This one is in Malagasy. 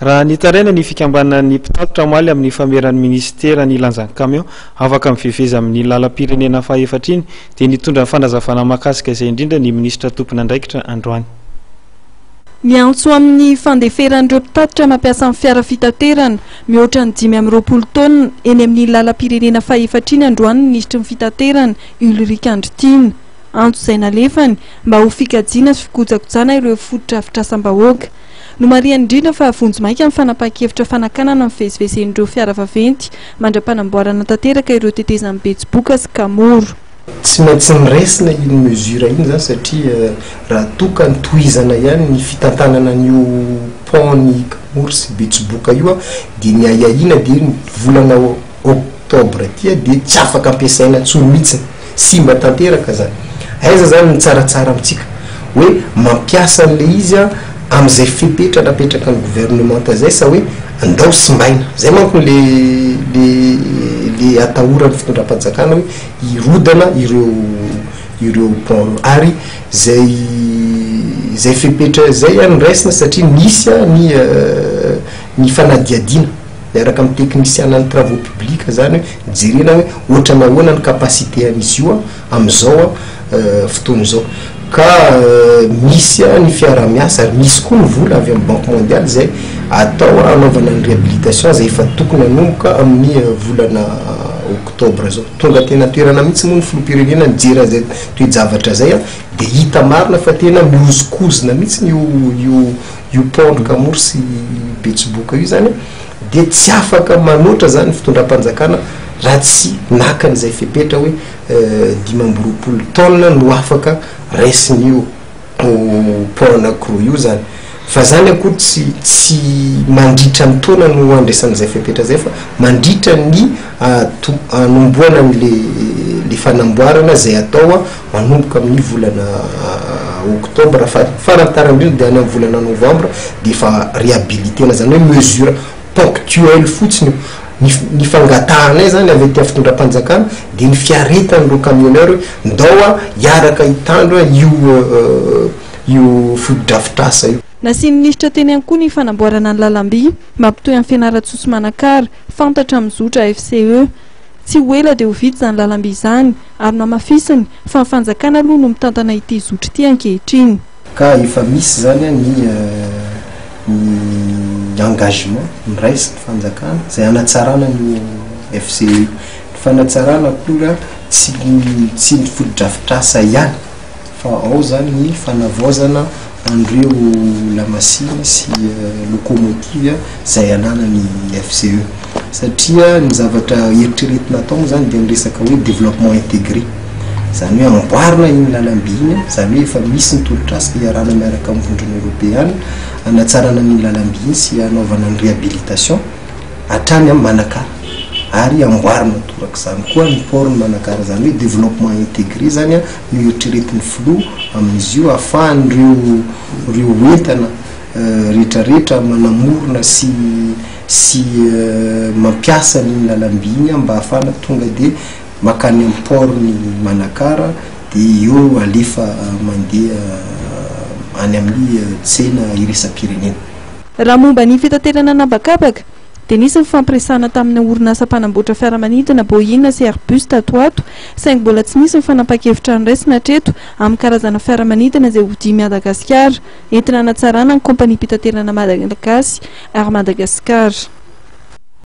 Raha nitaraina ny fikambanan'ny mpitatitra omaly amin'ny fameran'ny minisitera ny lanjan'ny camion afaka mivezivezy amin'ny lalam-pirenena fahaefatra iny dia nitondra fanazavana mahakasika izay indrindra ny minisitra tompon'andraikitra androany. Miantso amin'ny fandeferan'ireo mpitatitra mampiasa ny fiara fitaterana mihoatra ny 25 taonina eny amin'ny lalam-pirenena fahefatra iny androany ny minisitry ny fitaterana Ulrich Andritiana. Antso izay nalefany mba ho fikajiana sy fikojakojana ireo fotodrafitrasam-bahoaka. Nomarihany indrindra fa vonjimaika ny fanapahan-kevitra fanakanana ny fivezivezen'ireo fiara vaventy mandra-panamboarana tanteraka ireo tetezan'i Betsiboka sy Kamoro. Tsy maintsy noraisina iny mesure iny izany satria raha toa ka notohizana ihany ny fitantanana an'io pont ny Kamoro sy Betsiboka io dia ny ahiahiana dia ny volana octobre aty dia tsy afaka ampiasaina intsony mihitsy, simba tanteraka zany. Aiza zany ny tsaratsara amintsika hoe mampiasa an'le izy amin'izay fepetra napetraka ny gouvernementa zay sa hoe andao simbaina? Zay manko le le le atahoran'ny fitondram-panjakana hoe hirodana ireo ireo pont ireo ary zay zay fepetra zay no raisina satria nisy ny ny fanadihadiana miaraka amin'ny teknisianan'ny travaux publics zany hoe jerena hoe ohatrany ahoana ny capacité an'izy io amin'izao fotoana izao ka misy ny fiaraha-miasa ary misy koa ny vola avy amin'ny Banque mondiale izay atao hanaovana ny réhabilitation izay efa tokony hanomboka amin'ny volana octobre zao. Tonga tena an-toerana mihitsy moa ny filoham-pirenena nijery an'izay toe-javatra izay dia hita marina fa tena mihozongozona mihitsy io io io pont ny Kamory sy Betsiboka io zany dia tsy afaka manoatra zany ny fitondram-panjakana raha tsy naka an'izay fepetra hoe 25 tonnes no afaka raisin'io pont anankiroa io zany fa zany akory tsy tsy mandritra ny taona no andraisan'izay fepetra zay fa mandritra ny anombohana an'le le fanamboarana zay atao manomboka amin'ny volana octobre fa farany tara indrindra dia any amin'ny volana novembre dia efa réhabilitena zany hoe mesure ponctuelle fotsiny io. Ny ny fangatahanay zany avy aty amin'ny fitondram-panjakana dia ny fiaretan'ireo camionneur hoe ndao a hiaraka hitandro io io fotodrafitrasa io. Nasian'ny minisitra teny ihany koa ny fanamboarana ny lalamby mampitohy an'i Fianarantsoa sy Manakara, fantatra amin'ny zotra FCE. Tsy ho ela dia ho vita izany lalamby izany ary nohamafisiny fa ny fanjakana aloha no mitantana ity zotra ity ankehitriny. Ka efa misy izany ny ny engagement noraisin'ny fanjakana izay hanatsarana an'io FCE io. Ny fanatsarana akory tsy tsy ny fotodrafitrasa ihany fa ao izany ny fanavaozana an'ireo lamasina sy locomotive izay ananan'ny FCE. Satria ny zavatra eritreretina atao moa izany dia ny resaka hoe développement intégré. Izany hoe amboarina iny lalamby iny, izany hoe efa misy ny tolotr'asa iarahana miaraka amin'ny vondrona eoropeana hanatsarana an'iny lalamby iny sy hanaovana ny réhabilitation hatrany amin'ny Manakara ary amboarina torak'izany koa ny port-n'i Manakara. Izany hoe développement intégré izany no eritreretin'ny filoha amin'izy io ahafahan'ireo ireo entana rehetrarehetra manamorona sy sy mampiasa an'iny lalamby iny mba ahafahana tonga dia makany amin'ny port-n'i Manakara dia eo alefa mandeha any amin'ny tsena iraisam-pirenena. Raha momba ny fitaterana an'habakabaka dia nisy ny fampiresahana tamina orinasa mpanamboatra fiaramanidina Boeing sy Airbus tato ho ato saingy mbola tsy nisy ny fanapahan-kevitra noraisina hatreto amin'ny karazana fiaramanidina izay hodian'i Madagasikara entina hanatsarana ny kaompaniam-pitaterana malagasy Air Madagascar.